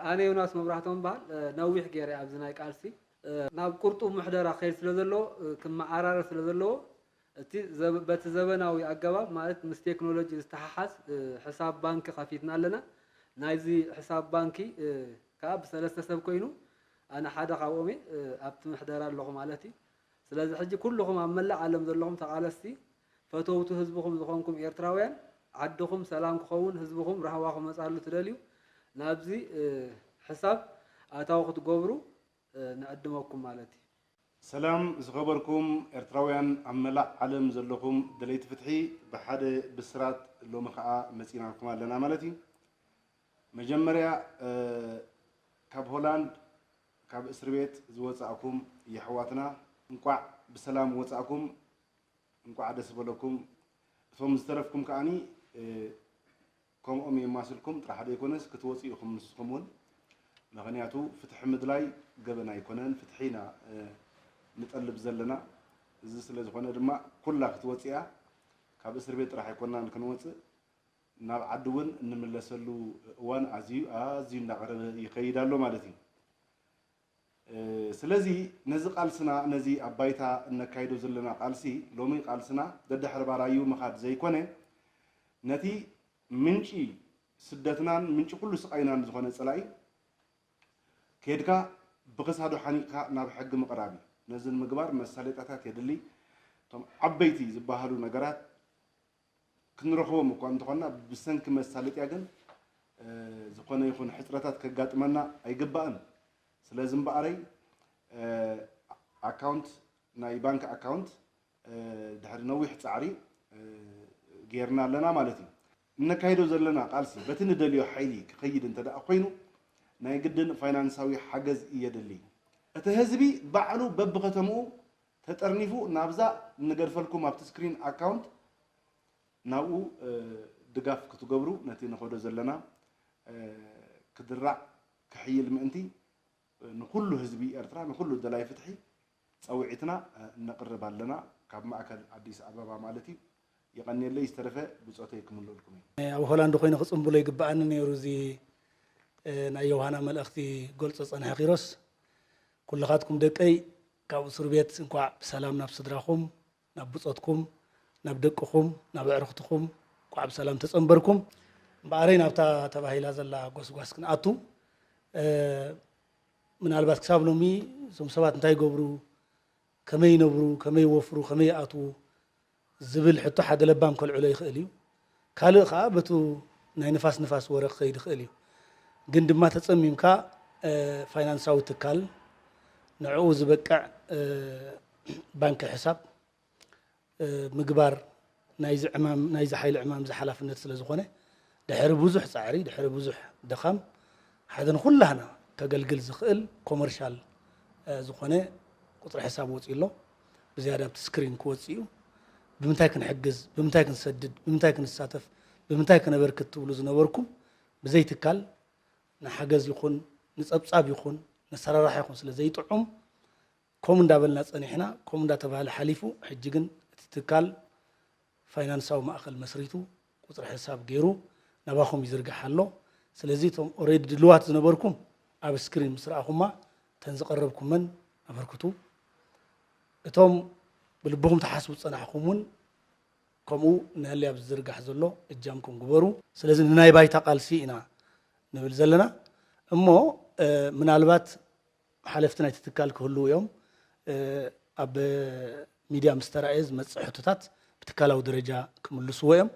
ኣነ ዮናስ መብራህቶም እበሃል። ነዊሕ ገይረ ኣብዚ ናይ ቃልሲ ናብ ቁርጡብ ምሕደራ ክኸይድ ስለ ዘለዎ፣ ክመዓራረ ስለ ዘለዎ፣ እቲ በቲ ዘበናዊ ኣገባብ፣ ማለት ምስ ቴክኖሎጂ ዝተሓሓዝ ሕሳብ ባንኪ ከፊትና ኣለና። ናይዚ ሕሳብ ባንኪ ከዓ ብሰለስተ ሰብ ኮይኑ፣ ኣነ ሓደ ካብኦም እየ፣ ኣብቲ ምሕደራ ኣለኹ ማለት እዩ። ስለዚ ሕጂ ኩልኹም ኣብ መላእ ዓለም ዘለኹም ተቓለስቲ፣ ፈተውቲ ህዝብኹም ዝኾንኩም ኤርትራውያን፣ ዓድኹም ሰላም ክኸውን፣ ህዝብኹም ራህዋ ክመጻሉ ትደልዩ፣ ናብዚ ሕሳብ ኣታዊ ክትገብሩ ንዕድመኩም ማለት እዩ። ሰላም ዝኸበርኩም ኤርትራውያን ኣብ መላእ ዓለም ዘለኹም ደለይቲ ፍትሒ፣ ብሓደ ብስራት ሎሚ ኸኣ መጺናልኩም ኣለና ማለት እዩ። መጀመርያ ካብ ሆላንድ ካብ እስር ቤት ዝወጻእኩም የሕዋትና እንቋዕ ብሰላም ወጻእኩም፣ እንቋዕ ደስ በለኩም። እቶም ዝተረፍኩም ከኣኒ ከምኦም የማስልኩም ጥራሕ ዘይኮነስ ክትወፁ ኢኹም ንስኹም እውን። ምኽንያቱ ፍትሒ ምድላይ ገበን ኣይኮነን፣ ፍትሒ ኢና ንጠልብ ዘለና። እዚ ስለ ዝኾነ ድማ ኩላ ክትወፅእ እያ። ካብ እስር ቤት ጥራሕ ኣይኮናን ክንወፅእ፣ ናብ ዓዲ እውን እንምለሰሉ እዋን ኣዝዩ ኣዝዩ እንዳቐረበ ይኸይድ ኣሎ ማለት እዩ። ስለዚ ነዚ ቃልስና፣ ነዚ ኣብ ባይታ እነካይዶ ዘለና ቃልሲ፣ ሎሚ ቃልስና ደድሕሪ ባራዩ ምኻድ ዘይኮነ፣ ነቲ ምንጪ ስደትናን ምንጪ ኩሉ ስቓይናን ዝኾነ ጸላኢ ኬድካ ብኽሳዱ ሓኒቕካ ናብ ሕጊ ምቕራብ እዩ። ነዚ ንምግባር መሳለጥያታት የድሊ። እቶም ዓበይቲ ዝበሃሉ ነገራት ክንረኽቦም እኳ እንተኾንና ብሰንኪ መሳለጥያ ግን ዝኾነ ይኹን ሕፅረታት ከጋጥመና ኣይግባእን። ስለዚ እምበኣረይ ኣካውንት ናይ ባንክ ኣካውንት ድሕሪ ነዊሕ ፃዕሪ ጌርና ኣለና ማለት እዩ። እነካይዶ ዘለና ቃልሲ በቲ ንደልዮ ሓይሊ ክኸይድ እንተ ደኣ ኮይኑ ናይ ግድን ፋይናንሳዊ ሓገዝ የድሊ። እቲ ህዝቢ ባዕሉ በብከተምኡ ተጠርኒፉ ናብዛ እንገድፈልኩም ኣብቲ ስክሪን ኣካውንት ናብኡ ድጋፍ ክትገብሩ ነቲ ንኸዶ ዘለና ክድራዕ ክሕይል ምእንቲ ንኩሉ ህዝቢ ኤርትራ ንኩሉ ደላይ ፍትሒ ጸውዒትና እነቕርብ ኣለና ካብ ማእከል ኣዲስ ኣበባ ማለት እዩ። የቐንየለይ ዝተረፈ ብጾተይ ክምልኡልኩም እየ። ኣብ ሆላንድ ኮይነ ክጽንብሎ ይግብኣኒ ነይሩ እዚ ናይ ዮሃና መልእኽቲ ገልጾ ጸንሐ ኪሮስ። ኩልኻትኩም ደቀይ ካብ እስር ቤት እንኳዕ ብሰላም ናብ ስድራኹም ናብ ብጾትኩም ናብ ደቅኹም ናብ ኣዕርኽትኹም እንኳዕ ብሰላም ተጸንበርኩም። እምበኣረይ ናብታ ተባሂላ ዘላ ጎስጓስ ክንኣቱ ምናልባት ክሳብ ሎሚ እዞም ሰባት እንታይ ይገብሩ ከመይ ይነብሩ ከመይ ይወፍሩ ከመይ ይኣትዉ ዝብል ሕቶ ሓደ ለባም ከልዕሎ ይኽእል እዩ። ካልእ ከዓ በቱ ናይ ንፋስ ንፋስ ወረ ክኸይድ ይኽእል እዩ። ግን ድማ ተፀሚምካ ፋይናንሳዊ ትካል ንዕኡ ዝበቅዕ ባንኪ ሕሳብ ምግባር ናይዚ ዕማም ናይዚ ሓይሊ ዕማም እዚ ሓላፍነት ስለ ዝኾነ ድሕሪ ብዙሕ ፃዕሪ ድሕሪ ብዙሕ ድኻም ሓደ ንኩላህና ከገልግል ዝኽእል ኮመርሻል ዝኾነ ቁፅሪ ሕሳብ ወፂኡ ኣሎ። ብዝያዳ ኣብቲ ስክሪን ክወፅእ እዩ። ብምንታይ ክንሕግዝ፣ ብምንታይ ክንሰድድ፣ ብምንታይ ክንሳተፍ፣ ብምንታይ ክነበርክት ትብሉ ዝነበርኩም ብዘይ ትካል ንሓገዝ ይኹን ንፀብፃብ ይኹን ነሰራራሕ ይኹን ስለ ዘይጥዑም ከምኡ እንዳበልና ፀኒሕና ከምኡ እንዳተባሃለ ሓሊፉ ሕጂ ግን እቲ ትካል ፋይናንሳዊ ማእኸል መስሪቱ ቁፅሪ ሕሳብ ገይሩ ናባኹም ይዝርጋሕ ኣሎ። ስለዚ እቶም ኦሬዲ ድልዋት ዝነበርኩም ኣብ ስክሪን ምስ ረኣኹማ እተን ዝቐረብኩመን ኣበርክቱ። እቶም ብልብኹም ትሓስቡ ዝፀናሕኩም እውን ከምኡ ነሊ ኣብ ዝዝርጋሕ ዘሎ እጃምኩም ግበሩ። ስለዚ ንናይ ባይታ ቃልሲ ኢና ንብል ዘለና እሞ ምናልባት ሓለፍቲ ናይቲ ትካል ክህልዉ እዮም። ኣብ ሚድያ ምስ ተራእየ ዝመፅእ ሕቶታት ብትካላዊ ደረጃ ክምልስዎ እዮም።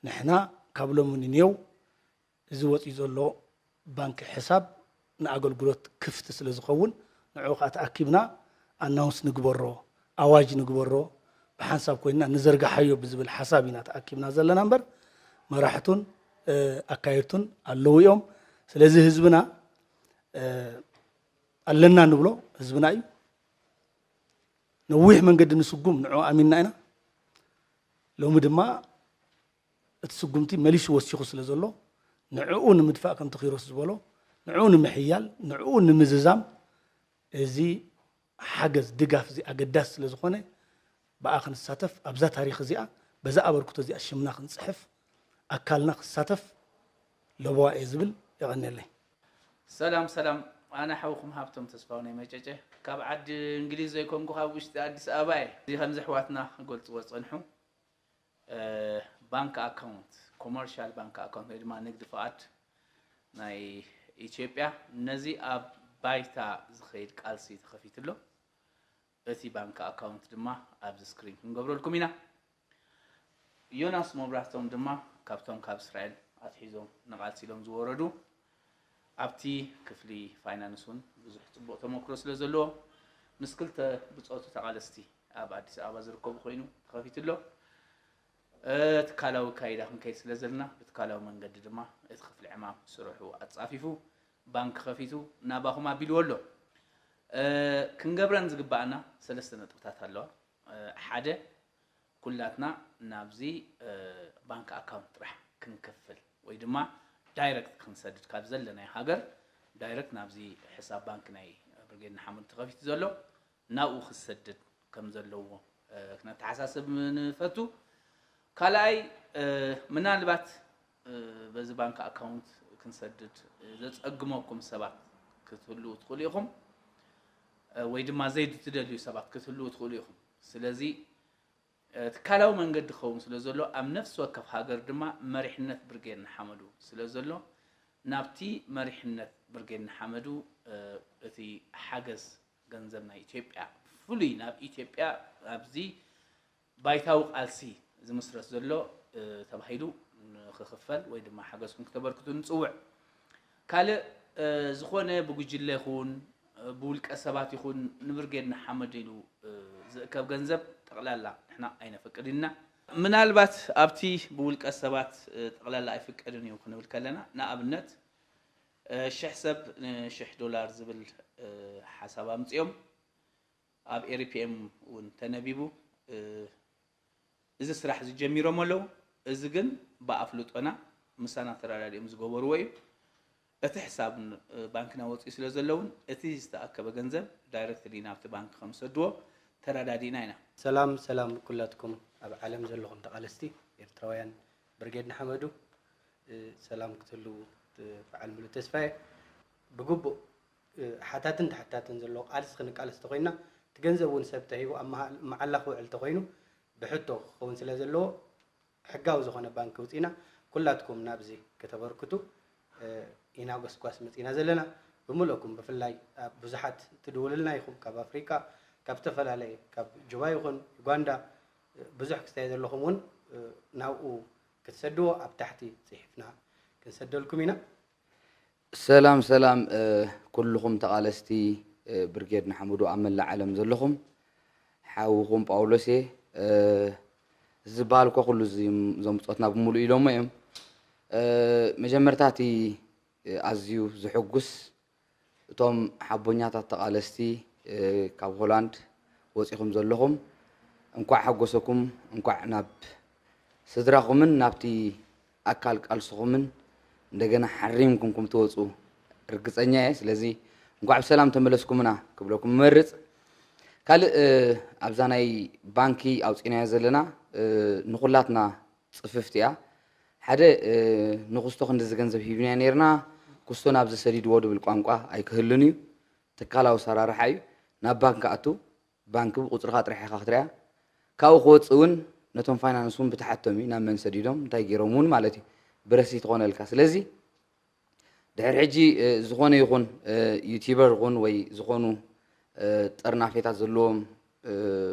ንሕና ካብ ሎሚ ንኔው እዚ ወፂኡ ዘሎ ባንኪ ሕሳብ ንኣገልግሎት ክፍቲ ስለ ዝኸውን ንዕኡ ከዓ ተኣኪብና ኣናውንስ ንግበሮ፣ ኣዋጅ ንግበሮ፣ ብሓንሳብ ኮይንና ንዘርግሓዮ ብዝብል ሓሳብ ኢና ተኣኪብና ዘለና እምበር መራሕቱን ኣካየድቱን ኣለዉ እዮም። ስለዚ ህዝብና ኣለና ንብሎ ህዝብና እዩ። ነዊሕ መንገዲ ንስጉም ንዕኡ ኣሚንና ኢና። ሎሚ ድማ እቲ ስጉምቲ መሊሱ ወሲኹ ስለ ዘሎ ንዕኡ ንምድፋእ ከምቲ ኪሮስ ዝበሎ ንዕኡ ንምሕያል ንዕኡ ንምዝዛም እዚ ሓገዝ ድጋፍ እዚ ኣገዳሲ ስለ ዝኾነ ብኣ ክንሳተፍ ኣብዛ ታሪኽ እዚኣ በዛ ኣበርክቶ እዚኣ ሽምና ክንፅሕፍ ኣካልና ክሳተፍ ለበዋ እየ ዝብል። የቐንየለይ። ሰላም ሰላም፣ ኣነ ሓውኹም ሃብቶም ተስፋው ናይ መጨጨ፣ ካብ ዓዲ እንግሊዝ ዘይኮንኩ ካብ ውሽጢ ኣዲስ ኣበባ እየ። እዚ ከምዚ ኣሕዋትና ክገልፅዎ ዝፀንሑ፣ ባንክ ኣካውንት፣ ኮመርሻል ባንክ ኣካውንት ወይ ድማ ንግዲ ፍቓድ ናይ ኢትዮጵያ፣ ነዚ ኣብ ባይታ ዝኸይድ ቃልሲ ተኸፊቱ ኣሎ። እቲ ባንክ ኣካውንት ድማ ኣብዚ ስክሪን ክንገብረልኩም ኢና። ዮናስ መብራህቶም ድማ ካብቶም ካብ እስራኤል ኣትሒዞም ንቓልሲ ኢሎም ዝወረዱ፣ ኣብቲ ክፍሊ ፋይናንስ እውን ብዙሕ ፅቡቕ ተመክሮ ስለ ዘለዎ፣ ምስ ክልተ ብፆቱ ተቓለስቲ ኣብ ኣዲስ ኣበባ ዝርከቡ ኮይኑ ተኸፊቱ ኣሎ። ትካላዊ ካይዳ ክንከይድ ስለ ዘለና፣ ብትካላዊ መንገዲ ድማ እቲ ክፍሊ ዕማም ስርሑ ኣጻፊፉ፣ ባንክ ከፊቱ ናባኹም ኣቢልዎ ኣሎ። ክንገብረን ዝግባኣና ሰለስተ ነጥብታት ኣለዋ። ሓደ፣ ኩላትና ናብዚ ባንክ ኣካውንት ጥራሕ ክንከፍል ወይ ድማ ዳይረክት ክንሰድድ፣ ካብ ዘለናይ ሃገር ዳይረክት ናብዚ ሕሳብ ባንክ ናይ ብርጌድ ንሓመዱ ተኸፊቱ ዘሎ ናብኡ ክሰድድ ከም ዘለዎ ክነተሓሳስብ ንፈቱ። ካልኣይ፣ ምናልባት በዚ ባንክ ኣካውንት ክንሰድድ ዘጸግመኩም ሰባት ክትህልዉ ትኽእሉ ኢኹም፣ ወይ ድማ ዘይትደልዩ ሰባት ክትህልዉ ትኽእሉ ኢኹም። ስለዚ ትካላዊ መንገዲ ክኸውን ስለ ዘሎ፣ ኣብ ነፍሲ ወከፍ ሃገር ድማ መሪሕነት ብርጌድ ንሓመዱ ስለ ዘሎ፣ ናብቲ መሪሕነት ብርጌድ ንሓመዱ እቲ ሓገዝ ገንዘብ ናይ ኢትዮጵያ፣ ፍሉይ ናብ ኢትዮጵያ ኣብዚ ባይታዊ ቃልሲ ዝምስረት ዘሎ ተባሂሉ ንክኽፈል ወይ ድማ ሓገዝኩም ክተበርክቱ ንፅውዕ። ካልእ ዝኾነ ብጉጅለ ይኹን ብውልቀ ሰባት ይኹን ንብርጌድ ንሓመዱ ኢሉ ዝእከብ ገንዘብ ጠቕላላ ንሕና ኣይነፈቅድን ኢና። ምናልባት ኣብቲ ብውልቀ ሰባት ጠቕላላ ኣይፍቀድን እዩ ክንብል ከለና፣ ንኣብነት ሽሕ ሰብ ንሽሕ ዶላር ዝብል ሓሳብ ኣምፅኦም ኣብ ኤሪፒኤም እውን ተነቢቡ። እዚ ስራሕ እዚ ጀሚሮም ኣለዉ። እዚ ግን ብኣፍልጦና ምሳና ተረዳዲኦም ዝገበርዎ እዩ። እቲ ሕሳብ ባንክና ወፂኡ ስለ ዘለውን እቲ ዝተኣከበ ገንዘብ ዳይረክትሊ ናብቲ ባንክ ከም ዝሰድዎ ተረዳዲእና ኢና። ሰላም ሰላም ኩላትኩም ኣብ ዓለም ዘለኹም ተቓለስቲ ኤርትራውያን ብርጌድ ንሓመዱ፣ ሰላም ክትህልዉ በዓል ሙሉእ ተስፋ እየ። ብግቡእ ሓታትን ተሓታትን ዘለዎ ቃልሲ ክንቃለስ ተኾይንና፣ እቲ ገንዘብ እውን ሰብ ተሂቡ ኣብ መዓላ ክውዕል ተኾይኑ ብሕቶ ክኸውን ስለ ዘለዎ፣ ሕጋዊ ዝኾነ ባንክ ውፂና ኩላትኩም ናብዚ ከተበርክቱ ኢና ጎስጓስ መፂና ዘለና። ብምልእኩም ብፍላይ ኣብ ብዙሓት ትድውልልና ኢኹም፣ ካብ ኣፍሪቃ፣ ካብ ዝተፈላለየ፣ ካብ ጁባ ይኹን ዩጋንዳ ብዙሕ ክስታይ ዘለኹም እውን ናብኡ ክትሰድዎ ኣብ ታሕቲ ፅሒፍና ክንሰደልኩም ኢና። ሰላም ሰላም ኩልኹም ተቓለስቲ ብርጌድ ንሓመዱ ኣብ መላእ ዓለም ዘለኹም፣ ሓውኹም ጳውሎስ እየ። እዚ ዝበሃል እኮ ኩሉ እዞም ብጾትና ብምሉእ ኢሎሞ እዮም። መጀመርታ እቲ ኣዝዩ ዝሕጉስ፣ እቶም ሓቦኛታት ተቓለስቲ ካብ ሆላንድ ወጺኹም ዘለኹም፣ እንኳዕ ሓጎሰኩም፣ እንኳዕ ናብ ስድራኹምን ናብቲ ኣካል ቃልስኹምን እንደገና ሓሪምኩም ከም ትወጹ ርግጸኛ እየ። ስለዚ እንኳዕ ብሰላም ተመለስኩምና ክብለኩም እመርጽ። ካልእ ኣብዛ ናይ ባንኪ ኣውጺናዮ ዘለና ንኹላትና ጽፍፍቲ እያ። ሓደ ንኩስቶ ክንድዚ ገንዘብ ሂብናዮ ነይርና፣ ኩስቶ ናብዚ ሰዲድዎ ድብል ቋንቋ ኣይክህልን እዩ። ትካላዊ ኣሰራርሓ እዩ። ናብ ባንክ ክኣቱ ባንክ ብቁፅርኻ ጥራሕ ኢኻ ክትሪኣ። ካብኡ ክወፅእ እውን ነቶም ፋይናንስ እውን ብትሓቶም እዩ፣ ናብ መን ሰዲዶም እንታይ ገይሮም እውን ማለት እዩ፣ ብረሲት ትኾነልካ። ስለዚ ድሕሪ ሕጂ ዝኾነ ይኹን ዩቲበር ይኹን ወይ ዝኾኑ ጥርናፌታት ዘለዎም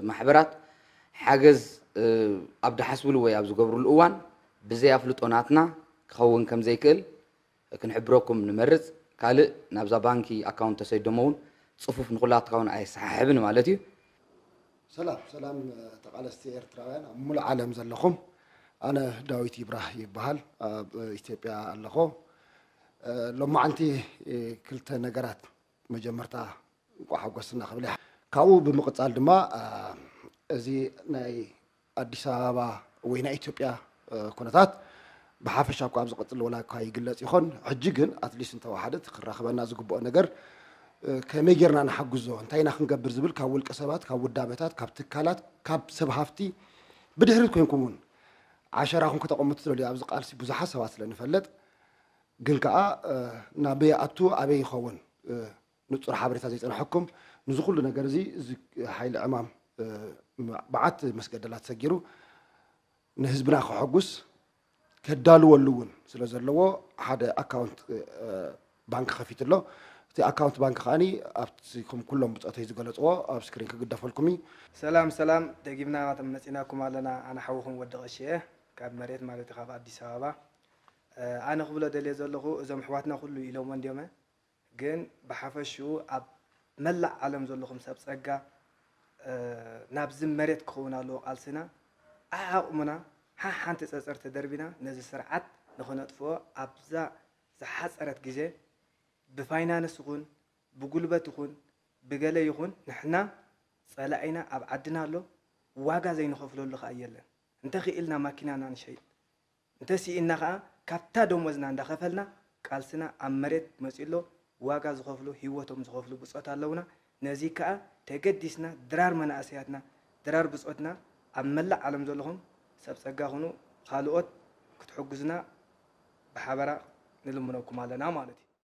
ማሕበራት ሓገዝ ኣብ ድሓስብሉ ወይ ኣብ ዝገብርሉ እዋን ብዘይ ኣፍልጦ ናትና ክኸውን ከም ዘይክእል ክንሕብረኩም ንመርጽ። ካልእ ናብዛ ባንኪ ኣካውንት ተሰዲዶሞ እውን ጽፉፍ ንኹላትካ እውን ኣየሰሓሕብን ማለት እዩ። ሰላም ሰላም ተቓለስቲ ኤርትራውያን ኣብ ሙሉእ ዓለም ዘለኹም፣ ኣነ ዳዊት ይብራህ ይበሃል፣ ኣብ ኢትዮጵያ ኣለኹ። ሎማዓንቲ ክልተ ነገራት መጀመርታ እንኳዕ ሓጎስና ክብል እየ። ካብኡ ብምቕፃል ድማ እዚ ናይ ኣዲስ ኣበባ ወይ ናይ ኢትዮጵያ ኩነታት ብሓፈሻ እኳ ኣብ ዝቐፅል ወላ እኳ ይግለፅ ይኾን፣ ሕጂ ግን ኣትሊስት እንተወሓደ እቲ ክራኸበና ዝግብኦ ነገር ከመይ ጌርና ንሓግዞ፣ እንታይ ኢና ክንገብር ዝብል ካብ ውልቀ ሰባት፣ ካብ ውዳበታት፣ ካብ ትካላት፣ ካብ ሰብ ሃፍቲ ብድሕሪት ኮይንኩም እውን ዓሸራኹም ከተቐምጡ ትደልዩ ኣብዚ ቃልሲ ብዙሓት ሰባት ስለ ንፈልጥ ግን ከዓ ናበይ ኣቱ ኣበይ ይኸውን ንፁር ሓበሬታ ዘይፀናሐኩም፣ ንዚ ኩሉ ነገር እዚ እዚ ሓይሊ ዕማም ብዓት መስገደላት ሰጊሩ ንህዝብና ክሐጉስ ከዳልወሉ እውን ስለ ዘለዎ ሓደ ኣካውንት ባንክ ከፊቱ ኣሎ። እቲ ኣካውንት ባንክ ከዓኒ ኣብቲ ከም ኩሎም ብፆተይ ዝገለፅዎ ኣብ ስክሪን ክግደፈልኩም እዩ። ሰላም ሰላም፣ ደጊምና መፂናኩም ኣለና። ኣነ ሓውኹም ወዲ ቀሺ እየ፣ ካብ መሬት ማለት ካብ ኣዲስ ኣበባ። ኣነ ክብሎ ደልየ ዘለኹ፣ እዞም ኣሕዋትና ኩሉ ኢሎሞ እንዲዮመ፣ ግን ብሓፈሽኡ ኣብ መላእ ዓለም ዘለኹም ሰብ ፀጋ ናብዚ መሬት ክኸውን ኣለዎ ቃልስና። ዓዓቕሙና ሓሓንቲ ፀፀር ተደርቢና ነዚ ስርዓት ንኽነጥፍኦ ኣብዛ ዝሓፀረት ግዜ ብፋይናንስ ይኹን ብጉልበት ይኹን ብገለ ይኹን ንሕና ፀላኢና ኣብ ዓድና ኣሎ። ዋጋ ዘይንኸፍለሉ ከዓ የለን። እንተኽኢልና ማኪናና ንሸይጥ፣ እንተስኢንና ከዓ ካብታ ደሞዝና እንዳኸፈልና ቃልስና ኣብ መሬት መፂኡ ኣሎ። ዋጋ ዝኸፍሉ ህይወቶም ዝኸፍሉ ብፆት ኣለውና። ነዚ ከዓ ተገዲስና ድራር መናእሰያትና ድራር ብፆትና ኣብ መላእ ዓለም ዘለኹም ሰብ ፀጋ ኩኑ ካልኦት ክትሕግዙና ብሓበራ ንልምነኩም ኣለና ማለት እዩ።